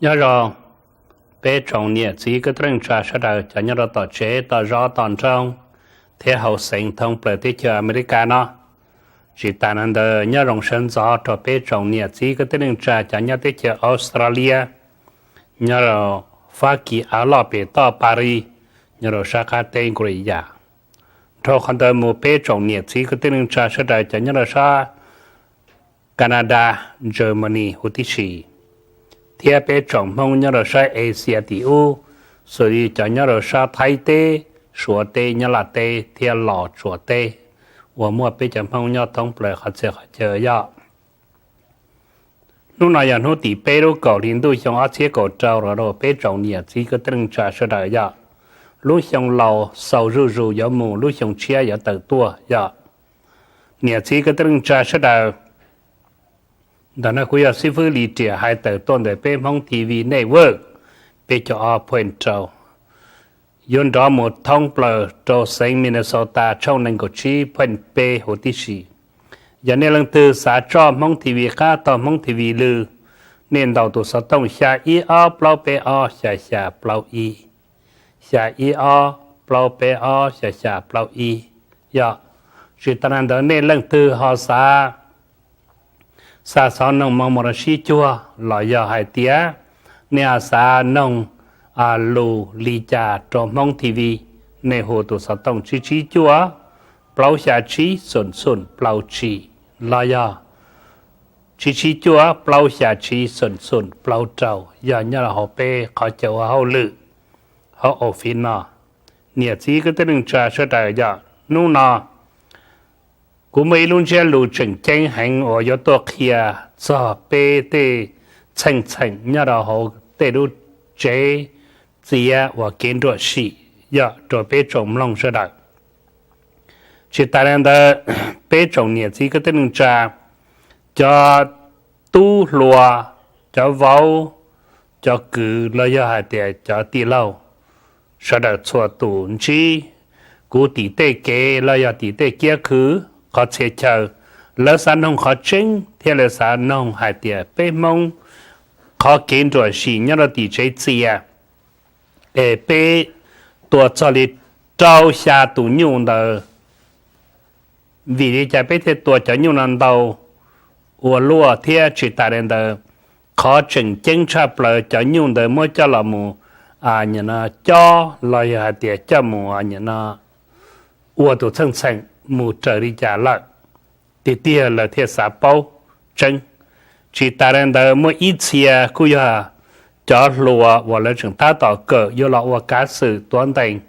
Nyob zoo peb tsoom niam txiv kwv tij neej tsa sawv daws cov nyob rau tom tsev tom zos tom nroog thiab hauv xeev thoob plaws teb chaws Amelikas no. Tsis tas ntawd nyob zoo sawv ntxov rau peb tsoom niam txiv kwv tij neej tsa cov nyob teb chaws Australia, nyob rau Fab Kis av loj pem toj Paris, nyob rau sab qab teb Nkuj Li Yas. Dhau qhov ntawd mus peb tsoom niam txiv kwv tij neej tsa sawv daws cov nyob rau sab Canada, Germany huv tib si, thiab peb tsoom Hmoob nyob rau sab Asia tim ub, xws li cov nyob rau sab Thaib teb, Suav teb, Nyab Laj teb thiab Los Tsuas teb, uas muaj peb cov Hmoob nyob thoob plaws qhov txhia qhov chaw yog. Hnub no yog hnub tim peb lub kaum hli ntuj xyoo ob txhiab kaum rau los rau peb tsoom niam txiv kwv tij neej tsa sawv daws yog lub xyoo laus xaus zuj zus yuav mus, lub xyoo tshiab yuav tawm tuaj yog. Niam txiv kwv tij neej tsa sawv daws, ntawm no kuv yog xib fwb Lis Riam hais tawm tuaj ntawm peb Hmoob T V Network peb caug ob point rau, yuav nrov mus thoob plaws rau xeev Minnesota tshooj nees nkaum tsib point peb huv tib si. Yog nej leej twg xav tso Hmoob T V qab, tau Hmoob T V lw, nej ntaus tus xov tooj xya ib ob plaub peb ob xya xya plaub ib, xya ib ob plaub peb ob xya xya plaub ib yog. Tsis tas li ntawd nej leej twg ho xav xa xov noog mos mos rau sib cuag los yog hais tias nej xav noog lus li cas rau Hmoob T V, nej hu tus xov tooj tsib tsib cuaj plaub xya tsib xoom xoom plaub tsib los yog tsib tsib cuaj plaub xya tsib xoom xoom plaub rau, yog nyob rau hauv peb qhov chaw ua hauj lwm hauv office no. Niam txiv kwv tij neej tsa sawv daws, yog hnub no kuv muaj ib lub ntsiab lus tseem ceeb heev uas yuav tuaj qhia txog peb tej txheej txheem nyob rau hauv tej lub tsev txias uas kev nruam sim yog rau peb tsoom mloog sawv daws. Tsis tas li ntawd, peb tsoom niam txiv kwv tij neej tsa, cov tub hluas, cov vauv, cov kwv los yog hais tias cov tij laug, sawv daws txhua tus ntsib kuv tim tej kev los yog tim tej kiab khw, qhov txhia chaw lawv xav noog qhov tseeb thiab lawv xav noog hais tias peb Hmoob qhov kev nruam sim nyob rau tim tsev txias es peb tua txog li rau xya tus nyuj ntawd, vim li cas peb thiaj tua cov nyuj no ntau ua luaj thiab tsis tas li ntawd, qhov tseem ceeb tshaj plaws cov nyuj ntawd muab coj los mus cob los yog hais tias coj mus ua tus txheej txheem mus raws li cas lawm tiag tiag lawv thiaj xav paub tseeb. Tsis tas li ntawd muaj ib txhia kuj yog cov hluas uas lawv tseem tab tom kawm yuav los ua kav xwm tuav ntees,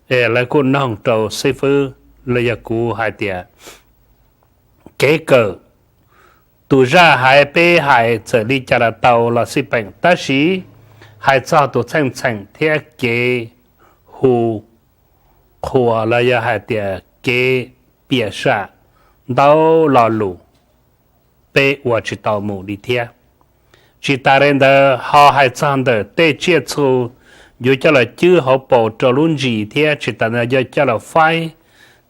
es lawv kuj noog rau xib fwb los yog kuv hais tias kev kawm, tus zaj hais peb hais txawm li cas los tau los xij peem, tab sis hais txog tus txheej txheem thiab kev hu qhuas los yog hais tias kev piam sam ntau lo lus peb ua tsis tau mus li thiab. Tsis tas li ntawd ho hais txog ntawm tej tsiaj txhu yuav coj los cwb hauv paus rau lub ntsis thiab tsis tas ntawd yuav coj los faib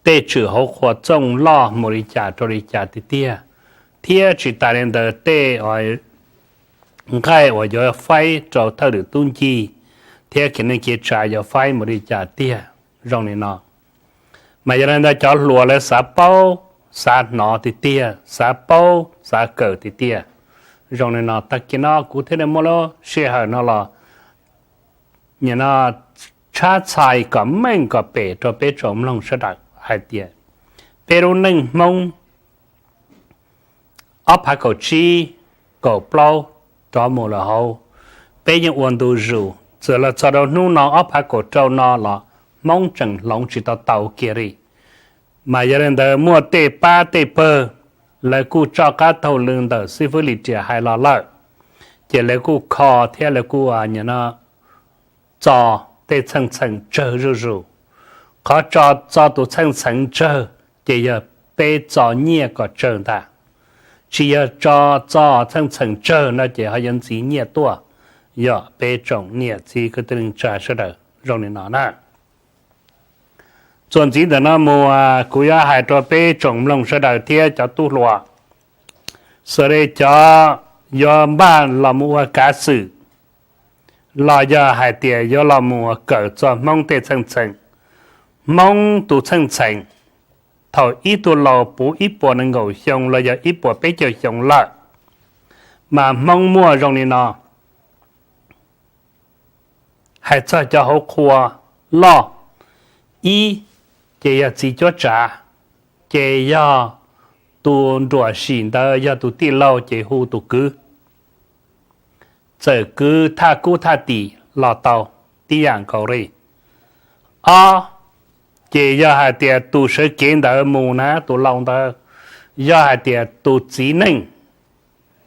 tej tswm hauv qhua txooj loj mus li cas rau li cas tiag tiag, thiab tsis tas li ntawd tej nqaij uas yuav faib rau thawj lwm tub ncig thiab kev neej kev tsav yuav faib mus li cas tiag zoo li no. Mas yog li ntawd cov hluas lawv xav paub, xav hnov tiag tiag, xav paub xav kawm tiag tiag zoo li no, tag kis no kuv thiaj li muaj lub sij hawm no los nim no tshab txhais kom meej kom pem rau peb tsoom mloog sawv daws hais tias peb lub neej Hmoob ob phav kaum tsib, kaum plaub rov mus lawm hauv, peb yeej ua ntu zus, txawm los txog rau hnub no ob phav kaum rau no los Hmoob tseem hloov tsis tau tau kiag li. Mas yog li ntawd muaj tej pab tej pawg lawv kuj tso qab taug lw ntawm xib fwb Lis Riam hais los lawm, ces lawv kuj kho thiab lawv kuj nim no txo tej txheej txheem tsawg zuj zus. Qhov tso txo tus txheej txheem tsawg ces yog peb txo nyiaj kom tsawg ntag. Tsis yog tso txo txheej txheem tsawg no ces ho yuav ntxiv nyiaj tuaj. Yog peb tsoom niam txiv kwv tij neej tsa sawv daws zoo li no na. Txuas ntxiv ntawm no mus kuv yuav hais rau peb tsoom mloog sawv daws thiab cov tub hluas, xws li cov yuav npaj los mus ua kav xwm los yog hais tias yuav los mus kawm txog Hmoob tej txheej txheem. Hmoob tus txheej txheem thaum ib tug laus puv ib puas nees nkaum xyoo los yog ib puas peb caug xyoo lawm, mas Hmoob muaj zoo li no. Hais txog cov hauv qhua loj, ib, ces yog txiv cuab tsav, ces yog tus nruam sim ntawd yog tus tij laug ces hu tus kwv. Txawm kwv thaj kub thaj tim los tau, tib yam nkaus li. Ob, ces yog hais tias tus sawv kev ntawd mus na, tus laus ntawd, yog hais tias tus txiv neej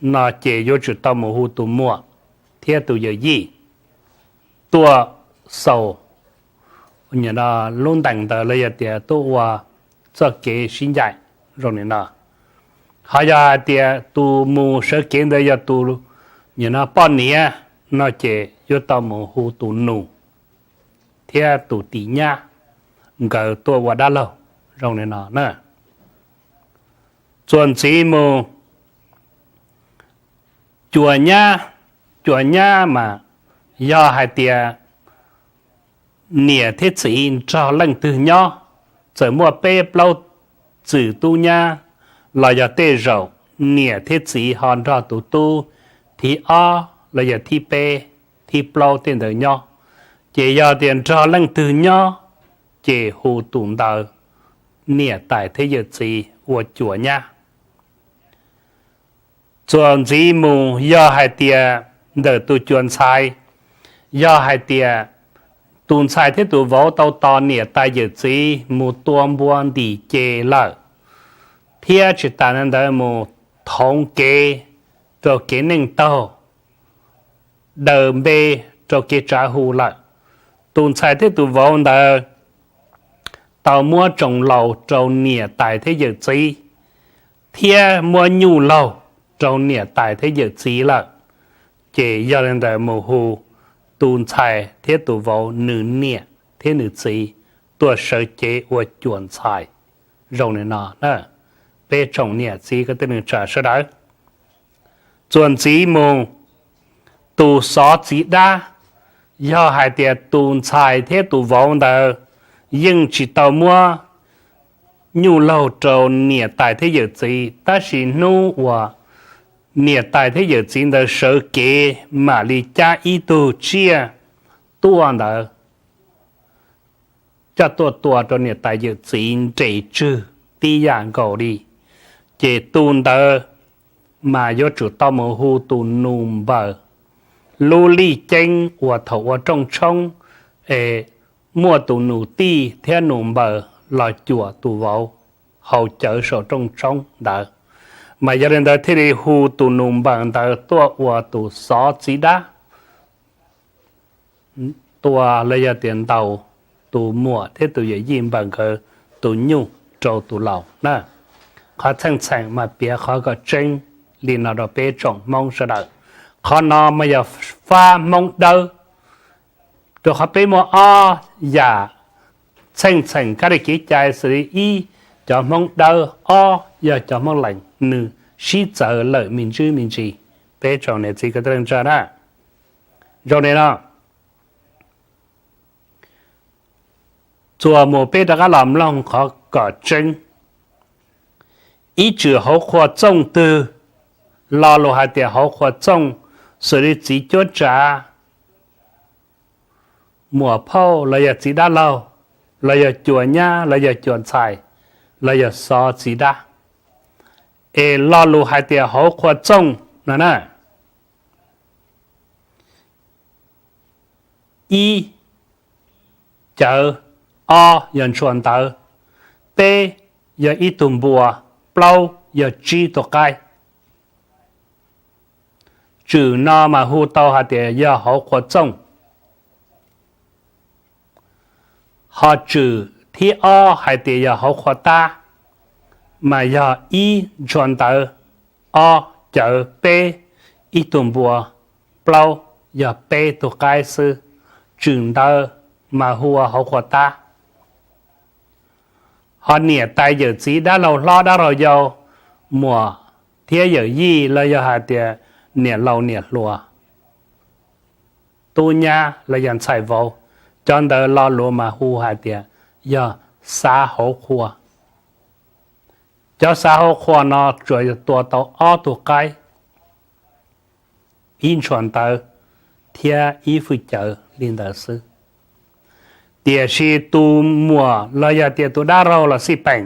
no ces yuav tsum tau mus hu tus muam thiab tus yawm yij tuaj xaus lub ntees ntawd los yog tias tuaj ua txoj kev sib ncaim zoo li no. Ho yog hais tias tus mus sawv kev ntawd yog tus poj niam no ces yuav tau mus hu tus nus thiab tus tim nyab nkawd tuaj ua dab laug zoo li no na. Txuas ntxiv mus, cuas nyab, cuas nyab mas yog hais tias niam thiab txiv nrog leej twg nyob, txawm muaj peb plaub txwm tub nyab los yog tej zaum niam thiab txiv ho nrog tus tub thib ob los yog thib peb, thib plaub tej ntawd nyob, ces yog tias nrog leej twg nyob, ces hu tus ntawd niam tais thiab yawm txiv ua cuas nyab. Txuas ntxiv mus yog hais tias ntawm tus cuas ntxhais, yog hais tias tus ntxhais thiab tus vauv tau tos niam tais yawm txiv mus tua npua ntim ces lawm, thiab tsis tas li ntawd mus thoov kev rau kev neej taug, daws npe rau kev tsav hu lawm, tus ntxhais thiab tus vauv ntawd tau muab tsoos laus rau niam tais thiab yawm txiv, thiab muab nyuj laug rau niam tais thiab yawm txiv lawm, ces yog li ntawd mus hu tus ntxhais thiab tus vauv nws niam thiab nws txiv tuaj sawv cev ua cuas ntxhais zoo li no. Peb tsoom niam txiv kwv tij neej tsa sawv daws, txuas ntxiv mus tus xov txiv dab, yog hais tias tus ntxhais thiab tus vauv ntawd yeej tsis tau muab nyuj laug rau niam tais thiab yawm txiv, tab sis hnub uas niam tais thiab yawm txiv ntawd sawv kev mam li cab ib tug tsiaj tuaj ntawd coj tuaj tua rau niam tais yawm txiv nres tswg tib yam nkaus li, ces tus ntawd mas yuav tsum tau mus hu tus nus npaws lub lij ceeb uas thaum ua rooj tshoob es muaj tus nus tij thiab nus npaws los cuam tus vauv haus cawv saum rooj tshoob ntawd. Mas yog li ntawd thiaj li hu tus nus npaws ntawd tuaj ua tus xov txiv dab tua los yog tias ntaus tus muam thiab tus yawm yij npaws nkawd tus nyuj rau tus laus na. Qhov txheej txheem mas piav qhov kom tseeb li no rau peb tsoom Hmoob sawv daws. Qhov no mas yog fab Hmoob Dawb, rau qhov peb muaj ob yam txheej txheem kab li kev cai xws li ib, cov Hmoob Dawb, ob, yog cov Hmoob Lees, nws sib txawv lawm me ntsis me ntsis. Peb tsoom niam txiv kwv tij neej tsa na, zoo li no, txuas mus peb rov qab los mloog qhov kom tseeb. Ib tswm hauv qhua txooj twg, lo lus hais tias hauv qhua txooj, xws li txiv cuab tsav, muam phauj los yog txiv dab laug, los yog cuas nyab los yog cuas ntxhais, los yog xov txiv dab, es lo lus hais tias hauv qhua txooj no na, ib, cawv, ob, yog ntshua ntawv, peb, yog ib tug npua, plaub, yog tsib tug qaib. Tswm no mas hu tau hais tias yog hauv qhua txooj. Ho tswm thib ob hais tias yog hauv qhua tab, mas yog ib, ntshua ntawv, ob, cawv, peb, ib tug npua, plaub, yog peb tug qaib xwb. Tswm ntawd mas hu ua hauv qhua tab. Ho niam tais yawm txiv dab laug hlob dab laug yau, muam thiab yawm yij los yog hais tias niam laus niam hluas, tub nyab los yog ntxhais vauv, cov ntawd lo lus mas hu hais tias yog xav hauv qhua. Cov xav hauv qhua no tsuas tua tau ob tug qaib, ib ntshua ntawv thiab ib fwj cawv li ntawd xwb. Tiam sis tus muam los yog tias tus dab laug los xij peem,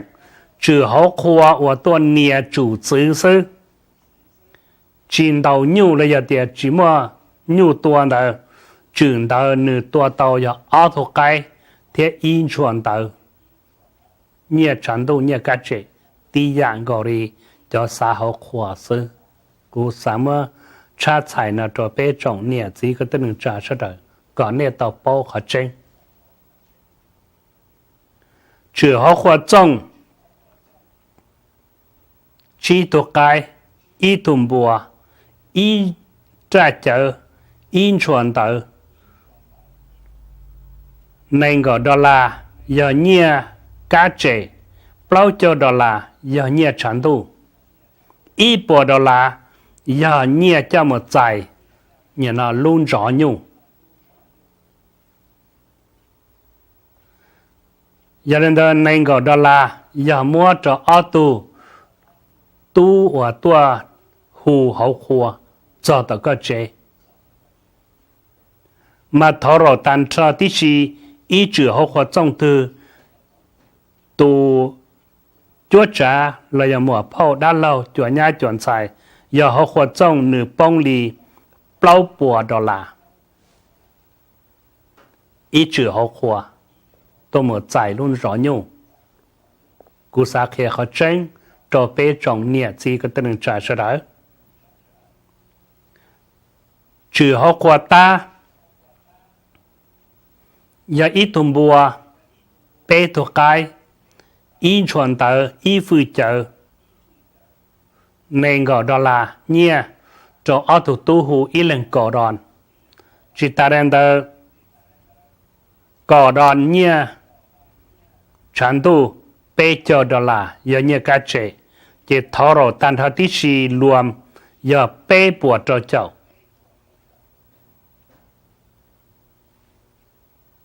tswm hauv qhua uas tuaj nias tsum txwv xwb, tsis ntaus nyuj los yog tias tsis muaj nyuj tua ntawd, tswm ntawd nws tua tau yog ob tug qaib thiab ib ntshua ntawv, nyiaj tshav ntuj nyiaj kab tsem tib yam nkaus li cov xav hauv qhua xwb. Kuv xav muab tshab txhais no rau peb tsoom niam txiv kwv tij neej tsa sawv daws kom nej tau paub qhov tseeb. Tswm hauv qhua txooj, tsib tug qaib, ib tug npua, ib raj cawv, ib ntshua ntawv, nees nkaum dollar yog nyiaj kab tsem, plaub caug dollar yog nyiaj tshav ntuj, ib puas dollar yog nyiaj coj mus txais lub ntsov nyuj. Yog li ntawd nees nkaum dollar yog muab rau ob tug tub uas tuaj hu hauv qhua txog tom koj tsev. Mas thov raum tag nrho tib si, ib tswm hauv qhua txooj twg, tus cuab tsav los yog muam phauj dab laug cuas nyab cuas ntxhais, yog hauv qhua txooj nws poob li plaub puas dollar ib tswm hauv qhua tuaj mus txais lub zov nyuj. Kuv xav qhia qhov tseeb rau peb tsoom niam txiv kwv tij neej tsa sawv daws. Tswm hauv qhua tab yog ib tug npua, peb tug qaib, ib ntshua ntawv, ib fwj cawv, nees nkaum dollar nyiaj rau ob tug tub hu ib leeg kaum dos. Tsis tas li ntawd, kaum dos nyiaj tshav ntuj, peb caug dollar yog nyiaj kab tsem, ces thov raum tag nrho tib si luas yog peb puas rau caum.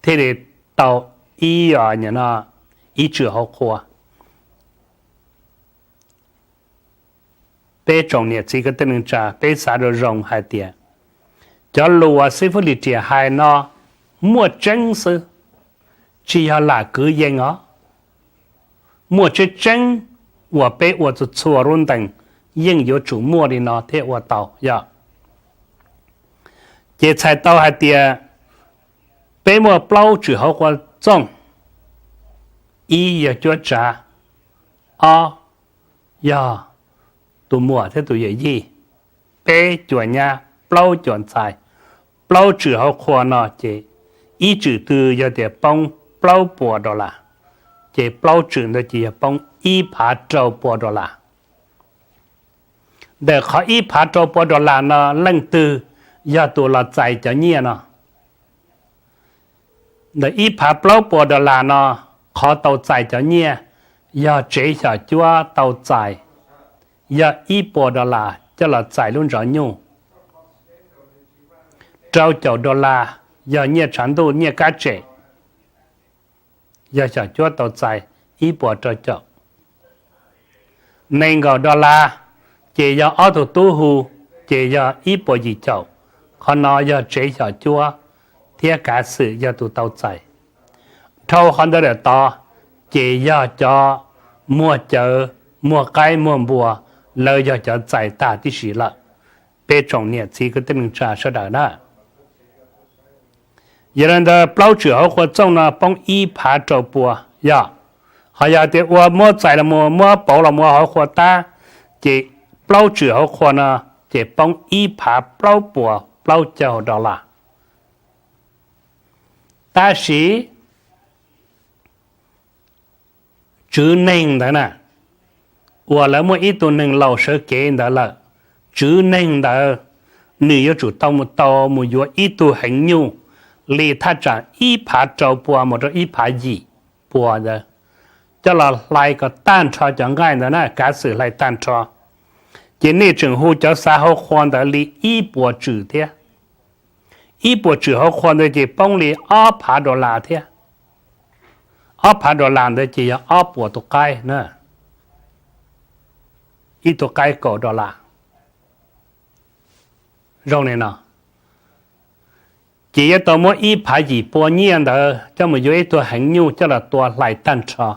Thiaj li tau ib, ib tswm hauv qhua. Peb tsoom niam txiv kwv tij neej tsa, peb xav rau zoo hais tias cov lus uas xib fwb Lis Riam hais no muaj tseeb xwb, tsis yog lam kwv yees os. Muaj tseeb tseeb uas peb ua txhua txhua lub ntees yeej yuav tsum muaj li no thiaj ua tau yog. Ces txhais tau hais tias peb muaj plaub tswm hauv qhua txooj, ib yog cuab tsav, ob yog tus muam thiab tus yawm yij, peb cuas nyab, plaub cuas ntxhais. Plaub tswm hauv qhua no ces ib tswm twg yog tias poob plaub puas dollar, ces plaub tswm ntawd ces yog poob ib phav rau pua dollar. Ntawm qhov ib phav rau pua dollar no leej twg yog tus los txais cov nyiaj no? Ntawm ib phav plaub puas dollar no, qhov tau txais cov nyiaj yog tsev xyom cuab tau txais, yog ib puas dollar coj los txais lub ntsov nyuj. Rau caum dollar yog nyiaj tshav ntuj nyiaj kab tsem, yog xyom cuab tau txais ib puas rau caum. Nees nkaum dollar ces yog ob tug tub hu, ces yog ib puas yim caum. Qhov no yog tsev xyom cuab thiab kav xwm yog tus tau txais. Dhau qhov ntawd lawm tod, ces yog cov muag cawv, muag qaib muag npua, lawv yog cov txais tag tib si lawm. Peb tsoom niam txiv kwv tij neej tsa sawv daws na, yog li ntawd plaub tswm hauv qhua txooj no poob ib phav rau pua yog. Ho yog tias ua muab txais los mus, muab pauv los mus hauv qhua tab, ces plaub tswm hauv qhua no ces poob ib phav plaub puas plaub caug dollar. Tab sis tswv neeg ntawd na, uas lawv muaj ib tug neeg laus sawv kev ntawd lawm, tswv neeg ntawd nws yuav tsum tau mus, tau mus yuav ib tug heev nyuj li thaj tsam ib phav rau pua mus rau ib phav yim pua ntawd, coj los hlais kom tag nrho cov nqaij ntawd na, kav xwm hlais tag nrho, ces nej tseem hu cov xav hauv qhua ntawd li ib puas tswm thiab. Ib puas tswm hauv qhua ntawd ces poob li ob phav dollar thiab. Ob phav dollar ntawd ces yog ob puas tus qaib na, ib tug qaib kaum dollar. Zoo li no, ces yuav tau muab ib phav yim pua nyiaj ntawd coj mus yuav ib tug heev nyuj coj los tua hlais tag nrho,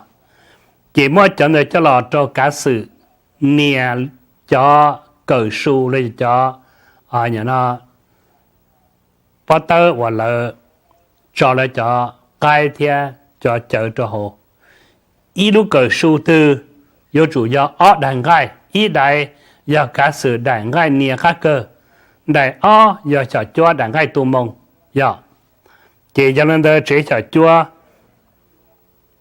ces muab cov ntawd coj los rau kav xwm nias cov kawm su los cov pob tawb uas lawv tso lawv cov qaib thiab cov cawv rau hauv. Ib lub kawm su twg yuav tsum yog ob daim nqaij, ib daim yog kav xwm daim nqaij nias qab kawg, daim ob yog xyom cuab daim nqaij tu moo. Yog, ces yog li ntawd tsev xyom cuab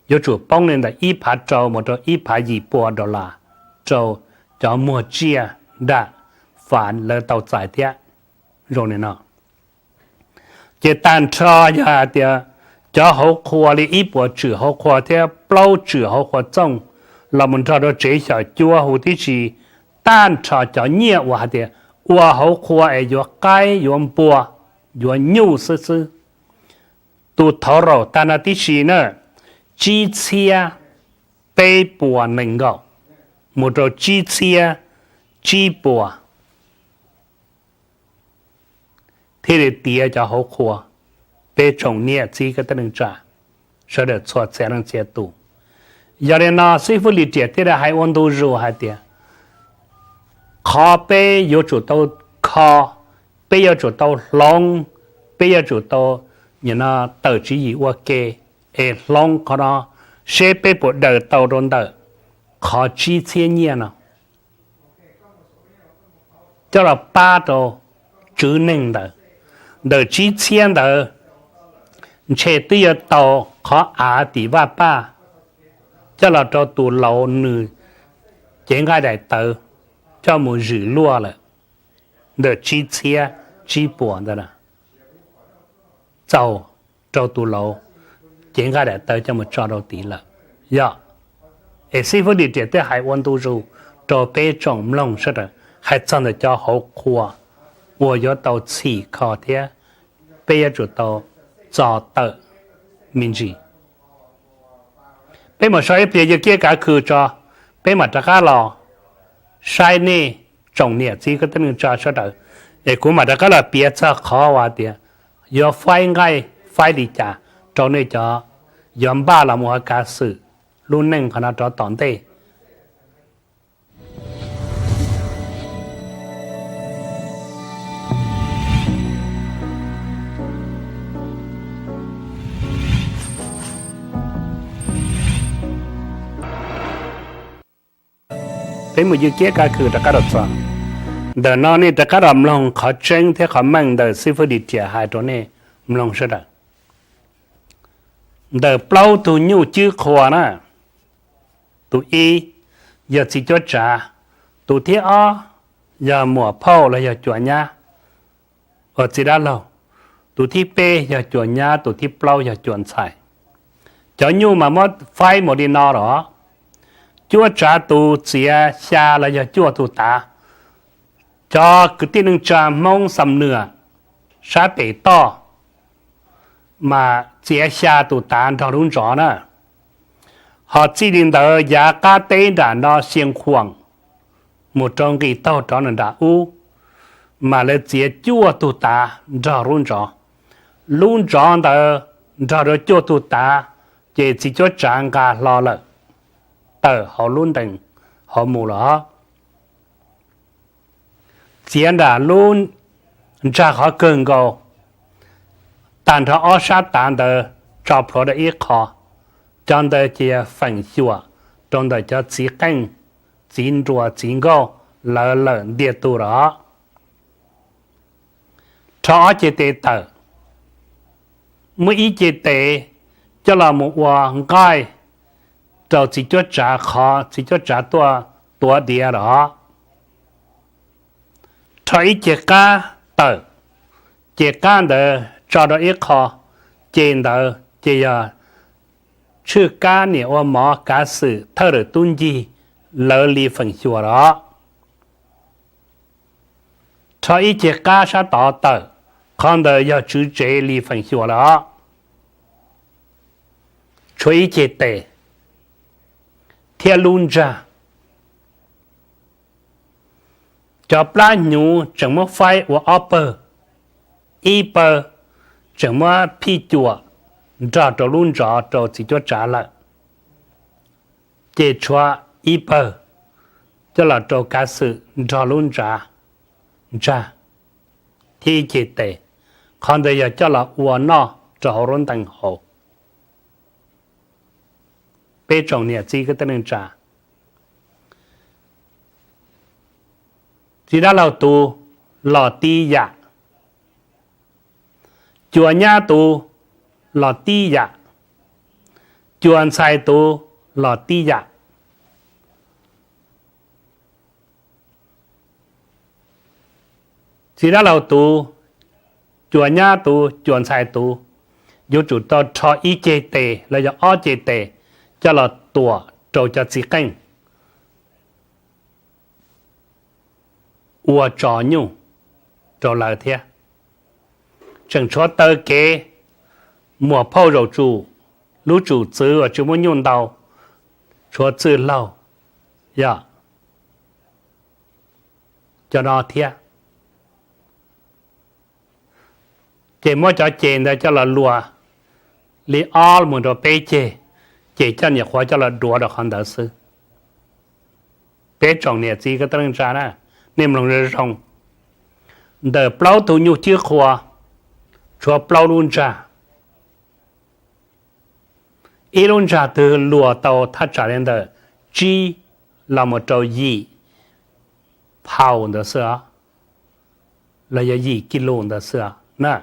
yuav tsum poob li ntawm ib phav rau mus rau ib phav yim pua dollar rau cov muag tsiaj nram Fab lawv tau txais thiab. Zoo li no, ces tag nrho yog hais tias cov hauv qhua li ib puas tswm hauv qhua thiab plaub tswm hauv qhua txooj los mus nrog rau tsev xyom cuab huv tib si, tag nrho cov nyiaj uas hais tias ua hauv qhua es yuav qaib yuav npua yuav nyuj xwb xwb, tus thov raum tag no tib si na, tsib txhiab peb puas nees nkaum mus rau tsib txhiab tsib puas, thiaj li tiav cov hauv qhua. Peb tsoom niam txiv kwv tij neej tsa sawv daws txhua txhia leej txhia tus, yog li no xib fwb Lis Riam thiaj li hais ua ntu zus hais tias qhov peb yuav tsum tau kho, peb yuav tsum tau hloov, peb yuav tsum tau tawm tswv yim ua ke es hloov qhov no, seb peb puas daws tau rau ntawm qhov tsib txhiab nyiaj no coj los pab rau tswv neeg ntawd. Ntawm tsib txhiab ntawd ntshe twb yuav tau qhov av tim Vaj Paj coj los rau tus laus nws cev nqaij daim tawv coj mus zwm luaj lawm, ntawm tsib txhiab tsib puas ntawd txaus rau tus laus cev nqaij daim tawv coj mus tso rau tid lawm. Yog, es xib fwb Lis Riam thiaj hais ua ntu zus rau peb tsoom mloog sawv daws hais txog ntawm cov hauv qhua uas yuav tau txhim kho thiab peb yuav tsum tau txo tawm me ntsis. Peb mus so ib pliag ywg kiab kav khw tso, peb mam rov qab los saib nej tsoom niam txiv kwv tij neej tsa sawv daws, es kuv mam rov qab los piav txog qhov uas tias yuav faib nqaij faib li cas rau nej cov yuav npaj los mus ua kav xwm lub neej qhov no rov tom ntej. Peb mus ywg kiab kav khw rov qab los txog. Ntawm no nej rov qab los mloog qhov tseeb thiab qhov meej ntawm xib fwb Lis Riam hais rau nej mloog sawv daws. Ntawm plaub tug nyuj cwb qhua na, tus ib yog txiv cuab tsav, tus thib ob yog muam phauj los yog cuas nyab uas txiv dab laug, tus thib peb yog cuas nyab, tus thib plaub yog cuas ntxhais. Cov nyuj mas muab faib mus li no los, cuab tsav tus txiav xya los yog cuaj tus tav. Cov kwv tij neej tsa Hmoob Xam Nuam sab pem toj mas txiav xya tus tav nrog lub ntsov na. Ho txij li ntawd yav qab teb nram no Xia Khuam mus rau nqis taug rov nram ub, mas lawv txiav cuaj tug tav nrog lub ntsov. Lub ntsov ntawd nrog rau cuaj tug tav, ces txiv cuab tsav nqa hlo lawm, tawm hauv lub ntees hauv mus los. Txiav nram lub ntsag qhov kawg nkaus, tag nrho ob sab tav ntawd tso plhuav rau ib qho. Cov ntawd ces yog feem xyuam rau ntawm cov txiv qeej, txiv nruas, txiv nkauj lawv lawm ntiag tug los. Rho ob ceg tes tawm, muab ib ceg tes coj los mus ua nqaij rau txiv cuab tsav qhov txiv cuab tsav tuaj tuav diav los. Rho ib ceg qab tawm, ceg qab ntawd tso rau ib qho, ceg ntawd ces yog tshwj kab niam ua mov kav xwm thawj rawm tub ncig lawv li feem xyuam los. Rho ib ceg qab sab tod tawm, Qhov ntawd yog tswv tsev li feem xyuam lawm os. Tshuav ib ceg tes thiab lub ntsag. Cov plab hnyuv tseem muab faib ua ob pawg, ib pawg tseem muab phij cuam nrog rau lub ntsov rau txiv cuab tsav lawm, ces tshuav ib pawg coj los rau kav xwm nrog lub ntsag, ntsag thiab ib ceg tes. Qhov ntawd yog coj los ua noj rau hauv lub ntees hauv. Peb tsoom niam txiv kwv tij neej tsa, txiv dab laug tus los tib yam, cua nyab tus los tib yam, cua ntxhais tus los tib yam. Txiv dab laug tus, cua nyab tus, cua ntxhais tus, yuav tsum tau rho ib ceg tes los yog ob ceg tes coj los tuam rau cov txiv qeej ua tso nyuj rau lawv thiab. Tseem tshuav taw kev, muam phauj zaum tsum, lub tsum txwv uas tsis muaj nyuj ntau, tshuav txwj laug, yog cov no thiab. Ces muab cov ceg ntawd coj los luas li ob mus rau peb ceg, ces coj niam qhuav coj los duav rau qhov ntawd xwb. Peb tsoom niam txiv kwv tij neej tsa na, nej mloog zoo zoo. Ntawm plaub tug nyuj cwb qhua, tshuav plaub lub ntsag. Ib lub ntsag twg luas tau thaj tsam li ntawm tsib los mus rau yim phaus ntawd xwb os, los yog yim kis lus ntawd xwb os na.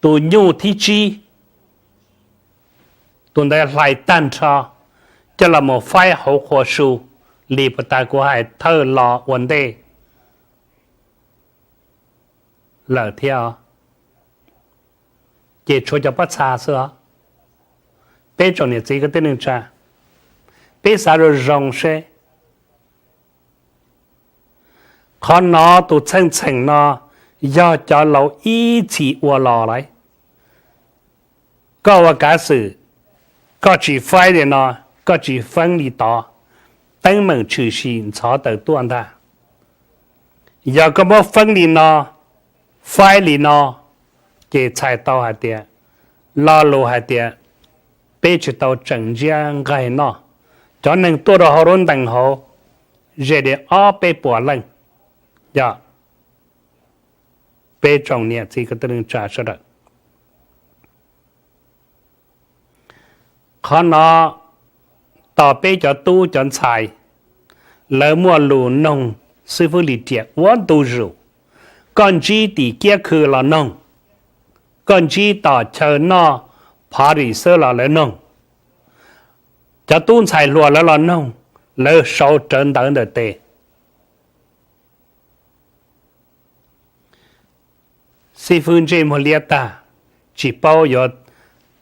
Tus nyuj thib tsib, tus ntawd hlais tag nrho, coj los mus faib hauv qhua su, li puas tas kuv hais thawj los ua ntej lawm thiab, ces tshuav cov pob txha xwb os. Peb tsoom niam txiv kwv tij neej tsa, peb xav zoo zoo seb, qhov no tus txheej txheem no yog cov laus ib txhis ua los lawm. Koj ua kav xwm, koj tsis faib li no, koj tsis feeb li tod, teeb meem tshwm sim ntxhov tawm tuaj ntag. Yog koj muab feeb li no, faib li no, ces txhais tau hais tias, lo lus hais tias, peb tsis tau tseem ntsiab nqaij noj. Cov neeg tuaj rau hauv lub ntees hauv ze li ob peb puas leej. Yog peb tsoom niam txiv kwv tij neej tsa sawv daws, qhov no tos peb cov tub cov ntxhais, lawv muaj lus noog xib fwb Lis Riam ua ntu zus. Koj ntsib tim kiab khw los noog, koj ntsib tom chaw noj phav ris xwb los lawv noog. Cov tub ntxhais hluas lawv los noog, lawv sau rawv ntawv ntawm tes. Xib fwb ntsej muag liab tag, tsis paub yuav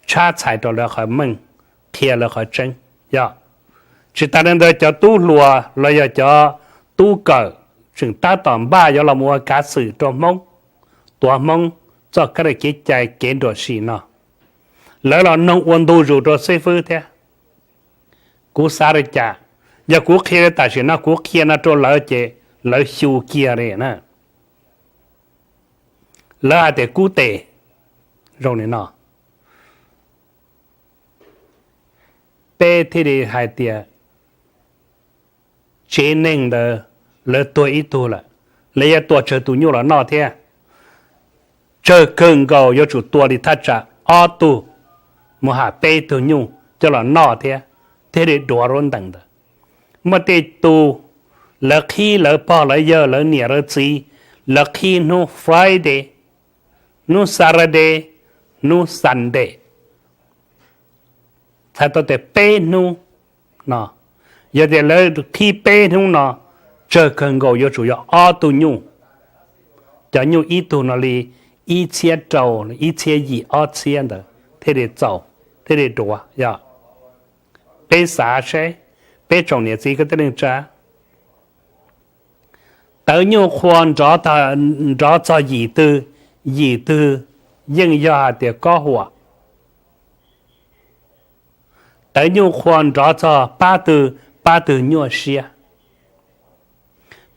tshab txhais rau lawv qhov meej, qhia lawv qhov tseeb. Yog tsis tas li ntawd cov tub hluas los yog cov tub kawm tseem tab tom npaj yuav los mus ua kav xwm rau Hmoob, tuav Hmoob txoj kab li kev cai kev nruam sim no, lawv los noog ua ntu zus rau xib fwb thiab. Kuv xav li cas, yog kuv qhia li tam sim no kuv qhia no rau lawv ces lawv xyu kiag li na. Lawv hais tias kub tes zoo li no, peb thiaj li hais tias tsev neeg ntawd lawv tuag ib tug lawm, lawv yuav tua tsawg tus nyuj los noj thiab. Tsawg kawg nkaus yuav tsum tua li thaj tsam ob tug mus ham peb tug nyuj coj los noj thiab, thiaj li duav lub ntees ntawd. Muaj tej tus lawv qhib lawv pog lawv yawg lawv niam lawv txiv, lawv qhib hnub Friday, hnub Saturday, hnub Sunday, txhais tau tias peb hnub no. Yog tias lawv qhib peb hnub no, tsawg kawg nkaus yuav tsum yog ob tug nyuj. Cov nyuj ib tug no li ib txhiab rau, ib txhiab yim, ob txhiab ntawd thiaj li txaus, thiaj li duav. Yog peb xav seb, peb tsoom niam txiv kwv tij neej tsa, Tawv nyuj qhua nrov txog yim twg, yim twg yeej yog hais tias kob huam. Tawv nyuj qhua nrov txog pab twg, pab twg nyuaj siab.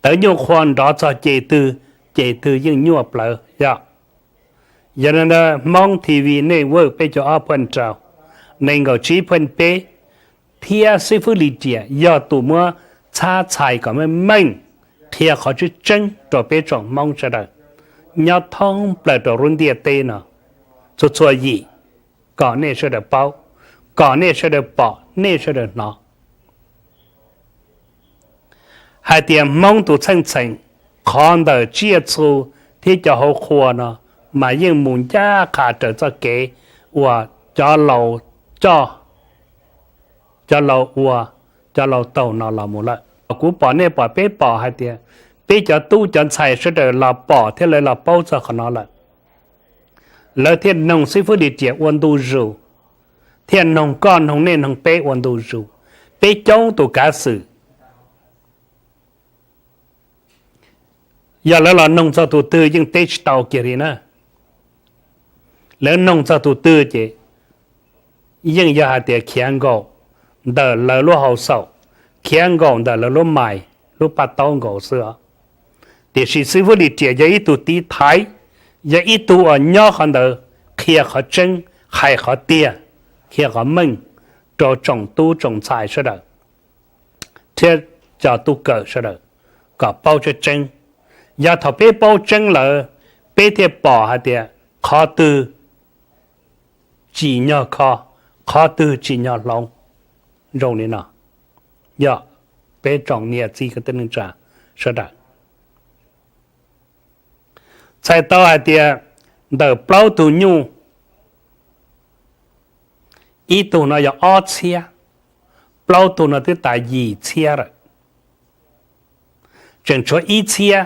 Tawv nyuj qhua nrov txog ces twg, ces twg yeej nyuaj plawv yog. Yog li ntawd Hmoob T V Network peb caug ob phuj rau, nees nkaum tsib phuj peb, thiab xib fwb Lis Riam yog tus muab txhab txhais kom meej meej, qhia qhov tseeb tseeb rau peb tsoom Hmoob sawv daws nyob thoob plaws rau lub ntiaj teb no txhua txhua yim, kom nej sawv daws paub, kom nej sawv daws pom, nej sawv daws hnov hais tias Hmoob tus txheej txheem, qhov ntawm tsiaj txhu thiab cov hauv qhua no mas yeej mus ncaj qha raws txoj kev uas cov laus coj, cov laus ua, cov laus taug no los mus lawm. Kuv pom nej pom peb pom hais tias peb cov tub cov ntxhais sawv daws los pom thiab lawv los paub txog qhov no lawm, lawv thiaj noog xib fwb Lis Riam ua ntu zus, thiaj noog koj noog nej noog peb ua ntu zus, peb coob tus kav xwm. Yog lawv los noog txog tus twg yeej teb tsis tau kiag li na. Lawv noog txog tus twg ces yeej yog hais tias khiav nkaum ntawm lawv lub hau xaum, khiav nkaum ntawm lawv lub mais, lub paj taub nkaus xwb os. Tiam sis xib fwb Lis Riam yog ib tug tiv thaiv, yog ib tug uas nyob qhov ntawd qhia qhov tseeb, hais qhov tiag, qhia qhov meej rau tsoom tub tsoom ntxhais sawv daws thiab cov tub kawm sawv daws kom paub tseeb tseeb. Yog thaum peb paub tseeb lawm, peb thiaj pom hais tias qhov twg tsim nyog kho, qhov twg tsim nyog hloov. Zoo li no, yog peb tsoom niam txiv kwv tij neej tsa sawv daws txhais tau hais tias ntawm plaub tug nyuj, ib tug no yog ob txhiab, plaub tug no twb tas yim txhiab lawm. Tseem tshuav ib txhiab,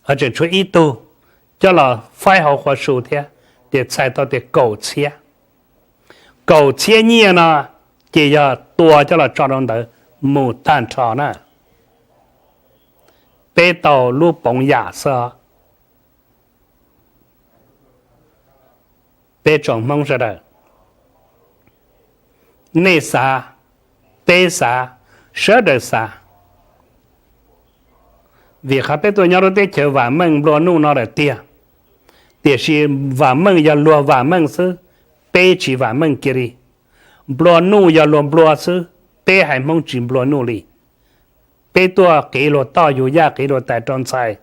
tseem tshuav ib tug coj los faib hauv qhua su thiab, ces txhais tau tias kaum txhiab. Kaum txhiab nyiaj no ces yog tua coj los tso rau ntawd mus tag nrho na. Peb tau lub poov yam xwb. Peb tsoom Hmoob sawv daws, nej xav, peb xav, sawv daws xav. Vim qhov peb tuaj nyob lub teb chaws vam meej nplua nuj no lawm tiag, tiam sis vam meej yog luag vam meej xwb, peb tsis vam meej kiag li. Nplua nuj yog luag nplua xwb, peb haiv Hmoob tsis nplua nuj li. Peb tuaj qiv luag toj yug yaj qiv luag tais rau ntxhais,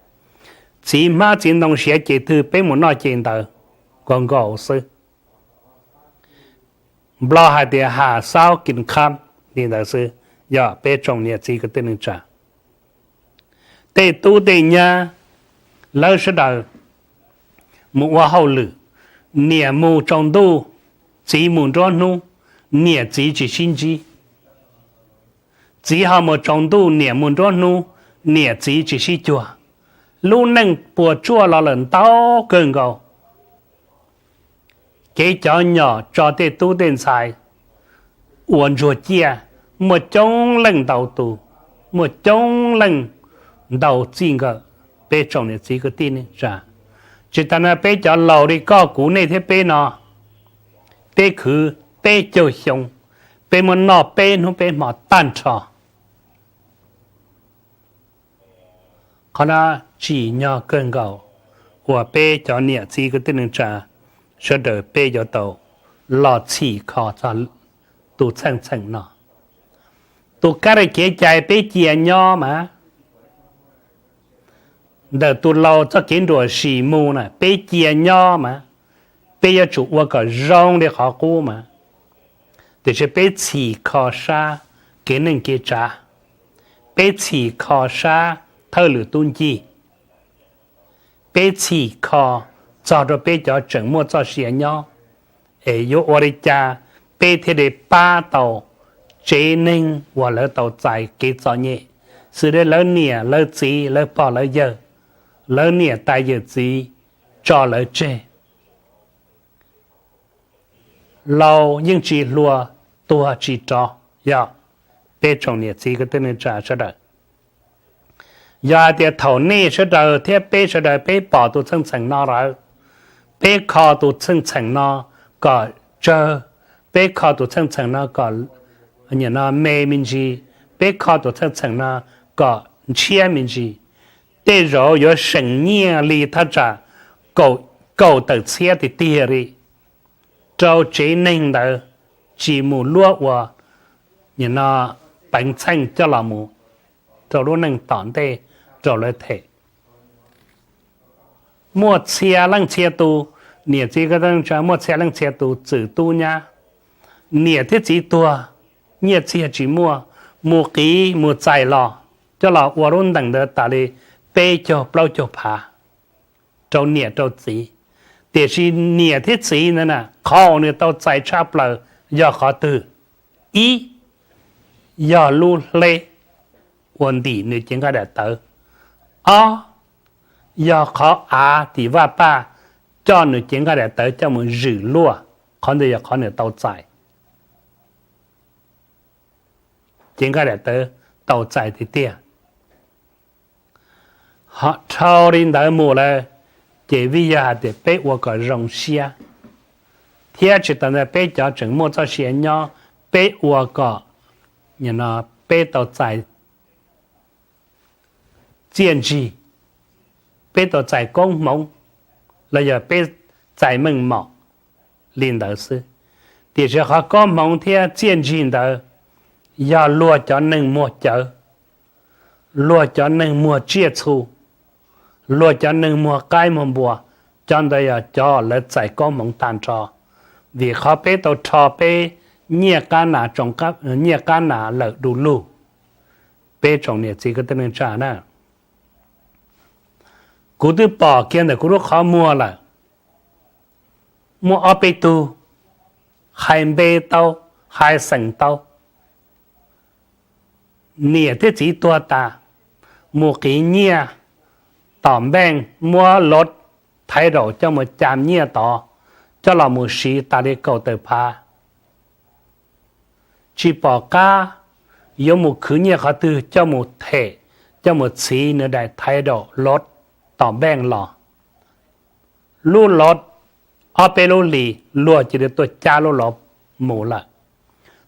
txiv hmab txiv ntoo siav ces twg peb mus noj ces ntawd, nkaus nkaus xwb. Nplog hais tias has xaub kis khab li ntawd xwb. Yog peb tsoom niam txiv kwv tij neej tsa, tej tub tej nyab, lawv sawv daws mus ua hauj lwm, niam mus tsaus ntuj, txiv mus nruab hnub, niam txiv tsis sib ntsib. Txiv ho mus tsaus ntuj, niam mus nruab hnub, niam txiv tsis sib cuag. Lub neej puas tsuaj los lawm ntau kawg nkaus. Kev cov nyom tso tej tub tej ntxhais ua ntsuag ciaj, muaj coob leej ntau tus, muaj coob leej ntau txij nkawm. Peb tsoom niam txiv kwv tij neej tsa, tsis tas na peb cov laus li koj kuv nej thiab peb no, peb khwv peb caug xyoo, peb muab noj peb hnub peb hmo tag nrho. Qhov no tsim nyog kawg nkaus uas peb cov niam txiv kwv tij neej tsa sawv daws peb yuav tau los txhim kho txog tus txheej txheem no. Tus kab li kev cai peb cia nyob mas, ntawm tus laus txoj kev nruam sim mus na peb cia nyob mas, peb yuav tsum ua kom zoo li qhov qub mas. Tiam sis peb txhim kho sab kev neej kev tsav, peb txhim kho sab thawj lwm tub ncig, peb txhim kho txog rau peb cov tseem muaj txoj sia nyob, es yuav ua li cas peb thiaj li pab tau tsev neeg uas lawv tau txais kev txom nyem, xws li lawv niam lawv txiv lawv pog lawv yawg, lawv niam tais yawm txiv tso lawv tseg. Laus yeej tsis hluas, tuag tsis rov, yog peb tsoom niam txiv kwv tij neej tsa sawv daws. Yog hais tias thaum nej sawv daws thiab peb sawv daws peb pom tus txheej txheem no lawm, peb kho tus txheej txheem no kom tsawg, peb kho tus txheej txheem no kom, no me me ntsis, peb kho tus txheej txheem no kom ntshiab me ntsis, tej zaum yuav seem nyiaj li thaj tsam kaum tawm txhiab tiag tiag li rau tsev neeg ntawd tsis mus luab ua, no, peev txheej coj los mus rau lub neej tom ntej rau lawv them. Muaj txhia leej txhia tus, niam txiv, muaj txhia leej txhia tus txwm tub nyab, niam thiab txiv tuag, nyiaj txiag tsis muaj, mus qiv mus txais los coj los ua lub ntees ntawd tas li peb caug plaub caug phav rau niam rau txiv. Tiam sis niam thiab txiv ntawd na, qhov uas nws tau txais tshaj plaws yog qhov twg? Ib, yog lub hleb ua ntim nws cev nqaij daim tawv. Ob, yog qhov av tim vaj paj coj nws cev nqaij daim tawv coj mus zwm luaj, qhov ntawd yog qhov nws tau txais, cev nqaij daim tawv tau txais tiag tiag. Ho dhau li ntawd mus lawm, ces vim yog hais tias peb ua kom zoo siab, thiab tsis tas ntawd peb cov tseem muaj txoj sia nyob, peb ua kom, no, peb tau txais txiaj ntsig, peb tau txais koob hmoov, los yog peb txais meej mom li ntawd xwb. Tiam sis qhov koob hmoov thiab txiaj ntsig ntawd yog luag cov neeg muag cawv, luag cov neeg muag tsiaj txhu, luag cov neeg muag qaib muag npua, cov ntawd yog cov lawv txais koob hmoov tag nrho. Vim qhov peb tau rho peb nyiaj qab nas, nyiaj qab nas lawm du lug. Peb tsoom niam txiv kwv tij neej tsa na, kuv twb pom kiag ntawm kuv lub qhov muag lawm, muaj ob peb tug hais npe tau, hais xeem tau, niam thiab txiv tuag tas, mus qiv nyiaj tom npeej, muab lov thaiv daum coj mus cam nyiaj tod, coj los mus siv tas li kaum tawm phav, tsis pom qab yuav mus khwv nyiaj qhov twg coj mus them, coj mus txhiv nws daim thaiv daum lov tom npeej los. Lub lov, ob peb lub hlis luag cia li tuaj cab lub lov mus lawm.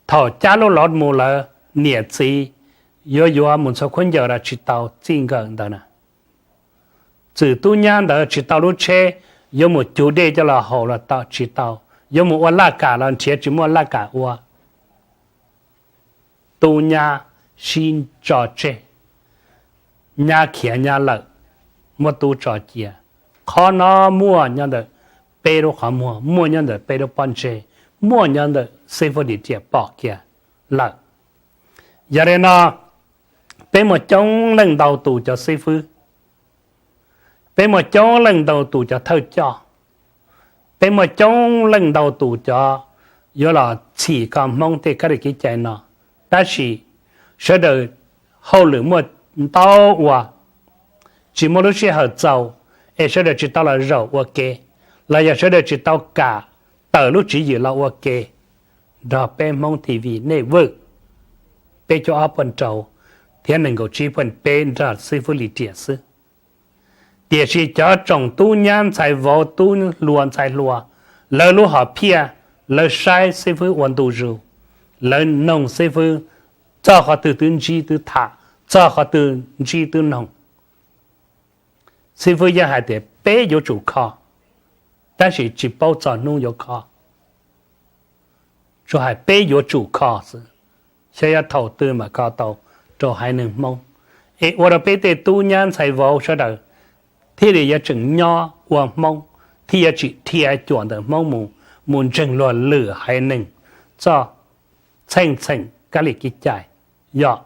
Thaum cab lub lov mus lawm, niam txiv yuav yuav mus ntxhua khaub ncaws los tsis tau txij nkawm ntawd na. Txwm tub nyab ntawd tsis tau lub tsheb yuav mus cug dej coj los haus los tau tsis tau, yuav mus ua laj kam los nrhiav tsis muaj laj kam ua. Tub nyab sib tso tseg, nyab khiav nyab lawm, muab tub tso cia. Qhov no muaj nyob ntawm peb lub qhov muag, muaj nyob ntawm peb lub pob ntseg, muaj nyob ntawm xib fwb lim riam pom kiag lawm. Yog li no, peb muaj coob leej ntau tus cov xib fwb, peb muaj coob leej ntau tus cov thawj coj, peb muaj coob leej ntau tus cov yuav los txhim kho Hmoob tej kab li kev cai no, tab sis sawv daws hauj lwm muaj ntau ua, tsis muaj lub sij hawm txaus, es sawv daws tsis tau los zaum ua ke, los yog sawv daws tsis tau kam tawm lub tswv yim los ua ke nrog peb Hmoob T V Network peb caug ob point rau thiab nees nkaum tsib point peb nrog xib fwb lim riam xwb. Tiam sis cov tsoom tub nyab ntxhais vauv tub hluas ntxhais hluas, lawv lub hom phiaj, lawv saib xib fwb ua ntu zus, lawv noog xib fwb txog qhov twg twb ntsib twb tham, txog qhov twg ntsib twb noog. Xib fwb yeej hais tias peb yuav tsum kho, tab sis tsis paub txog hnub yuav kho. Tsuas hais peb yuav tsum kho xwb, xyov yog thaum twg mam kho tau rau haiv neeg Hmoob, es ua rau peb tej tub nyab ntxhais vauv sawv daws thiaj li yuav tseem nyob ua Hmoob, thiaj yuav tsis dhia cuam ntawm Hmoob mus, mus ntseeg luag lwm haiv neeg txoj txheej txheem kab li kev cai. Yog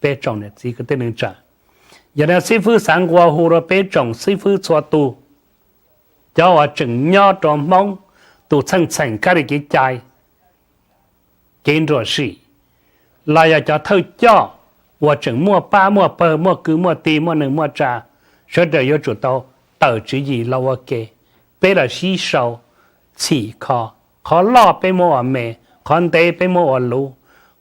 peb tsoom niam txiv kwv tij neej tsa, yog li xib fwb xav nqua hu rau peb tsoom xib fwb txhua tus, cov uas tseem nyob rau Hmoob tus txheej txheem kab li kev cai, kev nruam sim, los yog cov thawj coj uas tseem muaj pab muaj pawg muaj kwv muaj tij muaj neeg muaj tsa, sawv daws yuav tsum tau tawm tswv yim los ua ke, peb los sib sau txhim kho. Qhov loj peb muab ua me, qhov ntev peb muab ua luv,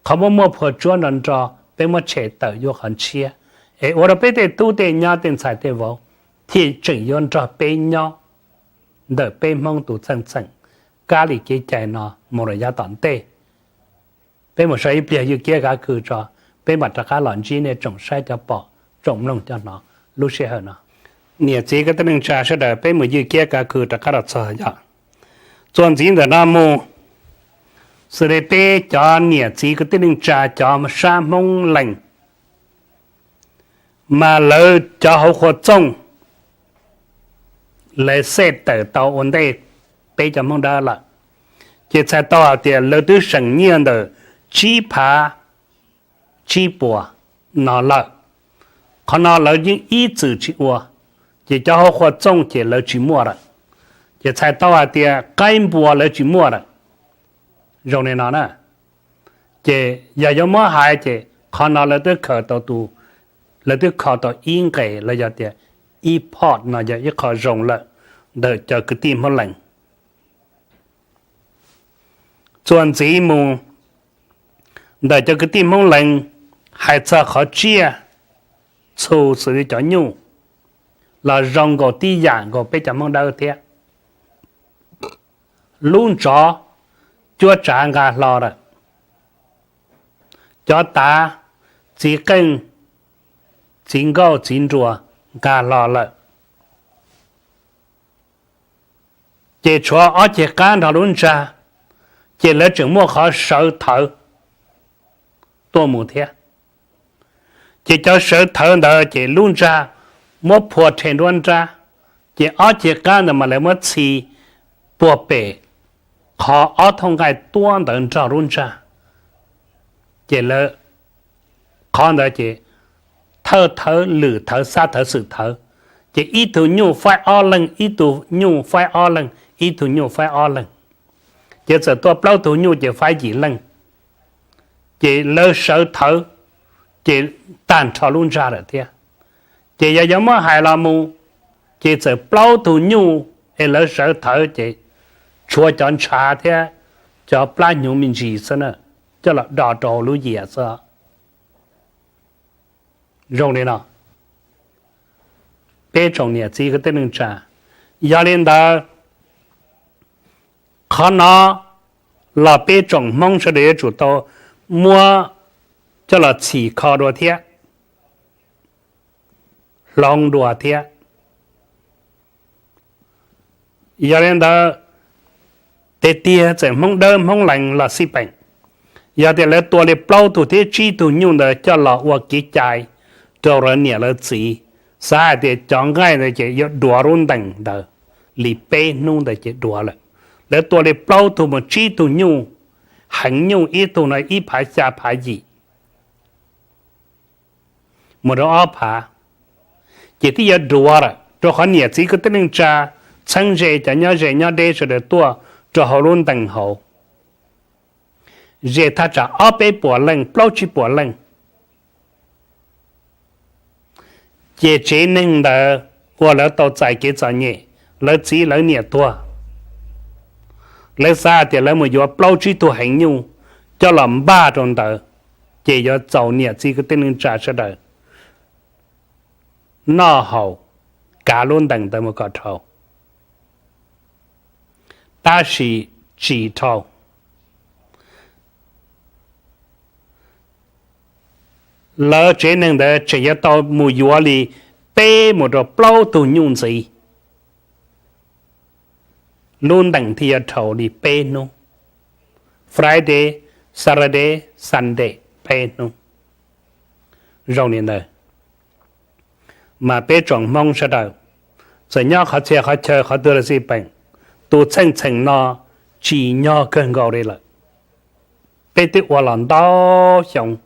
qhov muaj muaj phua tsuab nro nro peb muab tshem tawm yuav qhov ntshiab. Es ua rau peb tej tub tej nyab tej ntxhais tej vauv thiaj tseem yuav nrog peb nyob ntawm peb Hmoob tus txheej txheem kab li kev cai no mus rau yav tom ntej. Peb mus so ib pliag ywj kiab kav kws tso, peb mam rov qab los ntsib nej tsoom saib cov pom, tsoom mloog cov hnov lub sij hawm no. Niam txiv kwv tij neej tsa sawv daws, peb mus ywj kiab kav kws rov qab los txog yog txuas ntxiv ntawm no mus, xws li peb cov niam txiv kwv tij neej tsa cov sab Hmoob Lees mas lawv cov hauv qhua txooj lawv xej tawm tau ua ntej peb cov Hmoob Dawb lawm, ces txhais tau hais tias lawv twb seem nyiaj ntawm tsib phav tsib puas no lawm. Qhov no lawv yeej ib txwm tsis ua, ces cov hauv qhua txooj ces lawv tsis muaj lawm, ces txhais tau hais tias qaib npua lawv tsis muaj lawm. Zoo li no na, ces yog yuav muab hais ces qhov no lawv twb khaws tau tus, lawv twb kho tau ib nqes los yog tias ib poj no yog ib qho zoo lawm ntawm cov kwv tij Hmoob Lees. Txuas ntxiv mus ntawm cov kwv tij Hmoob Lees, hais txog qhov tsiaj txhu xws li cov nyuj los zoo nkaus tib yam nkaus peb cov Hmoob Dawb thiab. Lub ntsov cuab tsav nqa hlo lawm, cov tav, txiv qeej, txiv nkauj txiv nruas nqa hlo lawm, ces tshuav ob ceg qab nrog lub ntsag, ces lawv tseem muaj qhov sawv thawv tuaj mus thiab. Ces cov sawv thawv ntawd ces lub ntsag muab phua rhe nruab nrab, ces ob ceg qab ntawd mas lawv muab txhi puag pem qhov ob thooj nqaij tuab ntawd nrog lub ntsag, ces lawv qhov ntawd ces thawj thawv lwm thawv xab thawv xwm thawv, ces ib tug nyuj faib ob leeg, ib tug nyuj faib ob leeg, ib tug nyuj faib ob leeg, ces txawm tuaj plaub tug nyuj ces faib yim leej, ces lawv sawv thawv ces tag nrho lub ntsag lawm thiab. Ces yog yuav muab hais los mus, ces txawm plaub tug nyuj es lawv sawv thawv ces tshuav cov ntshav thiab cov plab hnyuv me ntsis xwb na, coj los do rau hauv lub yias xwb. Zoo li no, peb tsoom niam txiv kwv tij neej tsa, yog li ntawd qhov no los peb tsoom Hmoob sawv daws yuav tsum tau muab coj los txhim kho dua thiab hloov dua thiab. Yog li ntawd, tiag tiag txawm Hmoob Dawb Hmoob Lees los xij peem, yog tias lawv tua li plaub tug thiab tsib tug nyuj ntawd coj los ua kev cai rau lawv niam lawv txiv, xav hais tias cov nqaij ntawd ces yuav duav lub ntees ntawd li peb hnub ntawd ces duav lawm. Lawv tua li plaub tug mus tsib tug nyuj, heev nyuj ib tug no ib phav xya phav yim mus rau ob phav, ces twb yuav duav lawm, rau qhov niam txiv kwv tij neej tsa txheeb ze cov nyob ze nyob deb sawv daws tuaj rau hauv lub ntees hauv, ze thaj tsam ob peb puas leej plaub tsib puas leej. Ces tsev neeg ntawd uas lawv tau txais kev txom nyem, lawv txiv lawv niam tuag, lawv xav hais tias lawv mus yuav plaub tsib tug heev nyuj coj los npaj rau ntawd, ces yuav txaus niam txiv kwv tij neej tsa sawv daws noj haus, kav lub ntees ntawd mus kom dhau. Tab sis tsis dhau, lawv tsev neeg ntawd tseem yuav tau mus yuav li peb mus rau plaub tug nyuj ntxiv, lub ntees thiaj yuav dhau li peb hnub, Friday, Saturday, Sunday, peb hnub. Zoo li ntawd, mas peb tsoom Hmoob sawv daws, txawm nyob qhov txhia qhov chaw qhov twg los xij peem, tus txheej txheem no tsis nyob kawg nkaus li lawm. Peb twb ua los ntau xyoo,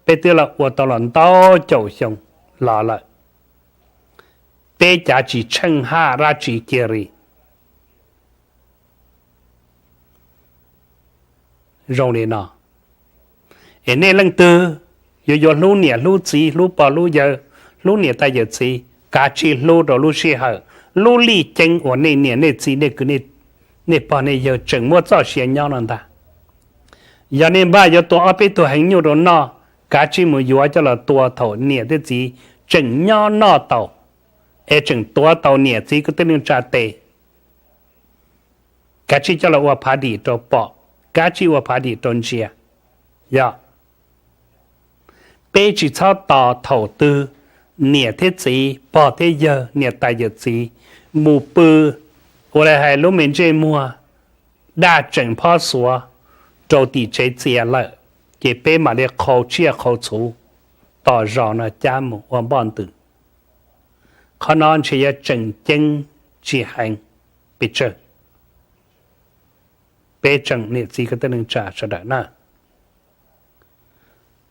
peb twb los ua tau los ntau caum xyoo los lawm, peb cav tsis tsheej haj dab tsi kiag li. Zoo li no, es nej leej twg yuav yuav hlub niam hlub txiv, hlub pog hlub yawg, hlub niam tais yawm txiv, kav tsij hlub rau lub sij hawm, lub lij ceeb uas nej niam nej txiv nej kwv, nej pog nej yawg tseem muaj txoj sia nyob no ntag. Yog nej npaj yuav tua ob peb tug heev nyuj rau noj, kav tsij mus yuav coj los tua thaum niam thiab txiv tseem nyob noj tau, es tseem tuav tau niam txiv kwv tij neej tsa tes. Kav tsij coj los ua phav dim rau pom, kav tsij ua phav dim rau ntsia. Yog peb tsis txhob tos thaum twg niam thiab txiv, pog thiab yawg, niam tais yawm txiv mus pw ua li hais lub me ntsej muag daj tseem phob xuav rau tim tsev txias lawm, ces peb mam li qhau tsiaj qhau txhuv tom zos no cab mus ua npoj ntws. Qhov no ntshe yuav tseem ceeb tsis heev pes tsawg. Peb tseem niam txiv kwv tij neej tsa sawv daws na,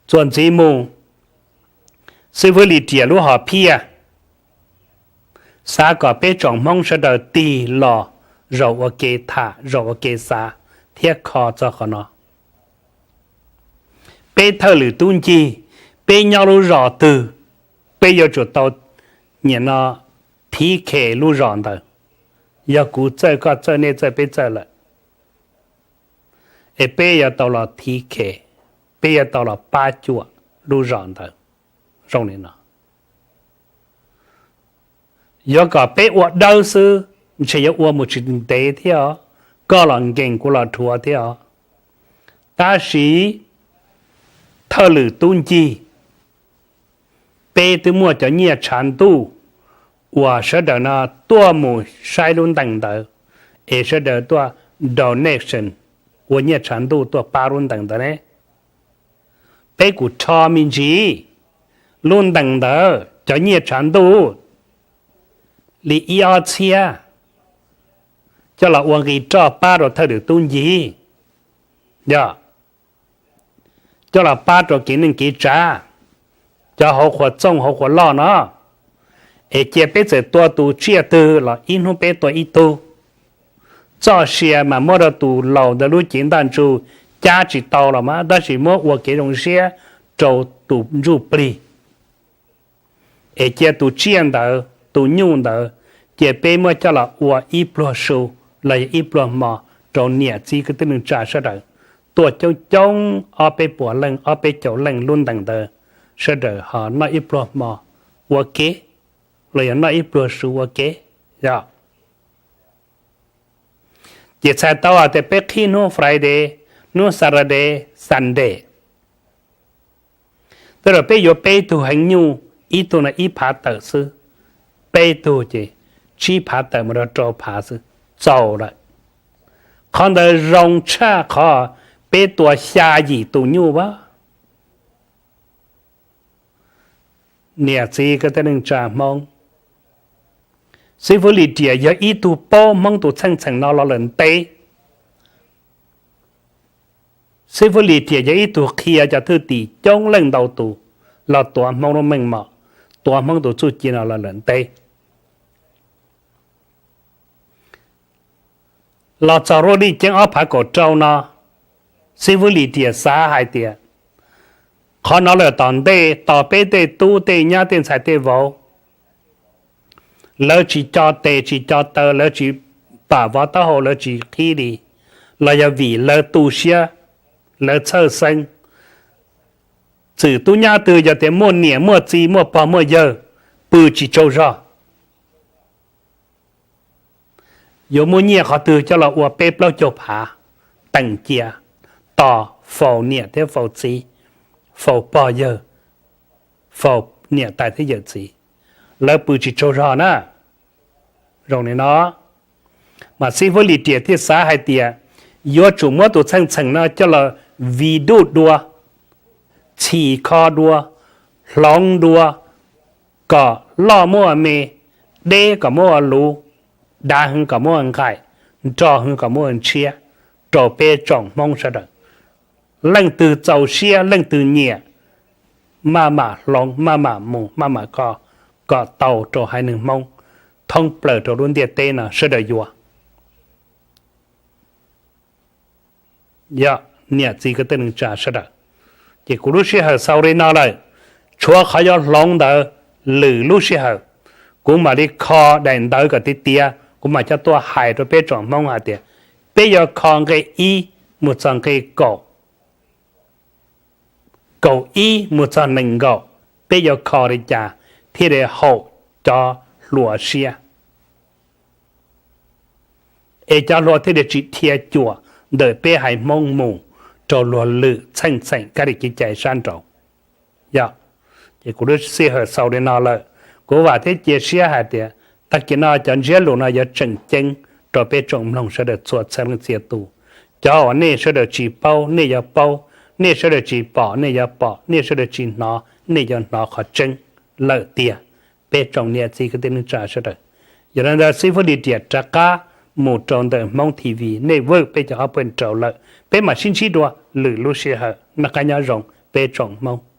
txuas ntxiv mus, xib fwb Lis Riam lub hom phiaj xav kom peb tsoom Hmoob sawv daws tig los zaum ua ke tham, zaum ua ke xav thiab kho txog qhov no. Peb thawj lwm tub ncig, peb nyob lub zos twg, peb yuav tsum tau nyiam no thiv khes lub zos ntawd. Yog kuv txawj koj txawj nej txawj peb txawj lawm, es peb yuav tau los thiv khes, peb yuav tau los pab cuam lub zos ntawd zoo li no. Yuav kom peb ua dawb xwb, ntshe yuav ua mus tsis ntev thiab os, koj los nkees kuv los dhuav thiab os. Tab sis thawj lwm tub ncig, peb twb muaj cov nyiaj tshav ntuj uas sawv daws no tuaj mus saib lub ntees ntawd, es sawv daws tuaj donation, ua nyiaj tshav ntuj tuaj pab lub ntees ntawd ne. Peb kuj rho me ntsis lub ntees ntawd cov nyiaj tshav ntuj li ib ob txhiab coj los ua nqi roj pab rau thawj lwm tub ncig, yog coj los pab rau kev neej kev tsav, cov hauv qhua txooj hauv qhua loj no, es cia peb txawm tua tus tsiaj twg los ib hnub peb tua ib tug. Txoj sia mas muab rau tus laus ntawd lub cev ntaj ntsug cab tsis tau los mas, tab sis muab ua kev zoo siab rau tus ntsuj plig. Es cia tus tsiaj ntawd, tus nyuj ntawd, cia peb muab coj los ua ib pluag su los yog ib pluag hmo rau niam txiv kwv tij neej tsa sawv daws tuaj coob coob ob peb puas leej ob peb caug leej lub ntees ntawd, sawv daws ho noj ib pluag hmo ua ke los yog noj ib pluag su ua ke, yog. Ces txhais tau hais tias peb qhib hnub Friday, hnub Saturday, Sunday, tej zaum peb yuav peb tug heev nyuj, ib tug no ib phav tawm xwb, peb tug ces tsib phav tawm mus rau rau phav xwb, txaus lawm. Qhov ntawd zoo tshaj qhov peb tua xya yim tus nyuj a. Niam txiv kwv tij neej tsa Hmoob, xib fwb Lis Riam yog ib tug paub Hmoob tus txheej txheem no los lawm ntev. Xib fwb Lis Riam yog ib tug qhia cov thwj tim coob leej ntau tus los tuav Hmoob lub meej mom, tuav Hmoob tus txuj ci no los lawm ntev. Los txog lub Dej Ceeb ob phav kaum rau no, xib fwb Lis Riam xav hais tias qhov no lawm tom ntej tos peb tej tub tej nyab tej ntxhais tej vauv, lawv tsis co tes tsis co taw, lawv tsis pam vov taub hau, lawv tsis qhib li, los yog vim lawv tu siab, lawv txhawj xeeb. Txwm tub nyab twg yog tias muaj niam muaj txiv muaj pog muaj yawg, pw tsis tsaug zog. Yuav muaj nyiaj qhov twg coj los ua peb plaub caug phav teem cia, tos faus niam thiab faus txiv, faus pog yawg, faus niam tais thiab yawm txiv, lawv pw tsis tsaug zog na. Zoo li no, mas xib fwb Lis Riam thiaj xav hais tias yuav tsum muab tus txheej txheem no coj los vi duj dua, txhim kho dua, hloov dua, kom loj muaj me, deb kom muab ua luv, dav heev kom muab ua nqaim, nrog heev kom muab ua ntshiab, rau peb tsoom Hmoob sawv daws. Leej twg txaus siab leej twg nyiam, maj mam hloov maj mam mus maj mam kho, kom tau rau haiv neeg Hmoob thoob plaws rau lub ntiaj teb no sawv daws yuav. Yog niam txiv kwv tij neej tsa sawv daws, ces kuv lub sij hawm xaus li no lawm. Tshuav qhov yuav hloov ntawd lwm lub sij hawm, kuv mam li kho daim ntawv kom tiav tiav, kuv mam coj tuaj hais rau peb tsoom Hmoob hais tias peb yuav kho nqe ib mus txog nqe kaum. kaum ib mus txog nees nkaum, peb yuav kho li cas thiaj li haum cov hluas siab, es cov hluas thiaj li tsis dhia cuam ntawm peb haiv Hmoob mus rau luag lwm txheej txheem kab li kev cai sab nraud. Yog, ces kuv lub sij hawm xaus li no lawm, kuv vam thiab cia siab hais tias tag kis no cov ntsiab lus no yuav tseem ceeb rau peb tsoom mloog sawv daws txhua txhia leej txhia tus. Cov uas nej sawv daws tsis paub nej yuav paub, nej sawv daws tsis pom nej yuav pom, nej sawv daws tsis hnov nej yuav hnov qhov tseeb lawm tiag, peb tsoom niam txiv kwv tij neej tsa sawv daws. Yog li ntawd xib fwb Lis Riam rov qab mus rau ntawm Hmoob T V, nej vwm peb cov ob peb rau lawm, peb mam sib ntsib dua lwm lub sij hawm, noj qab nyob zoo peb tsoom Hmoob.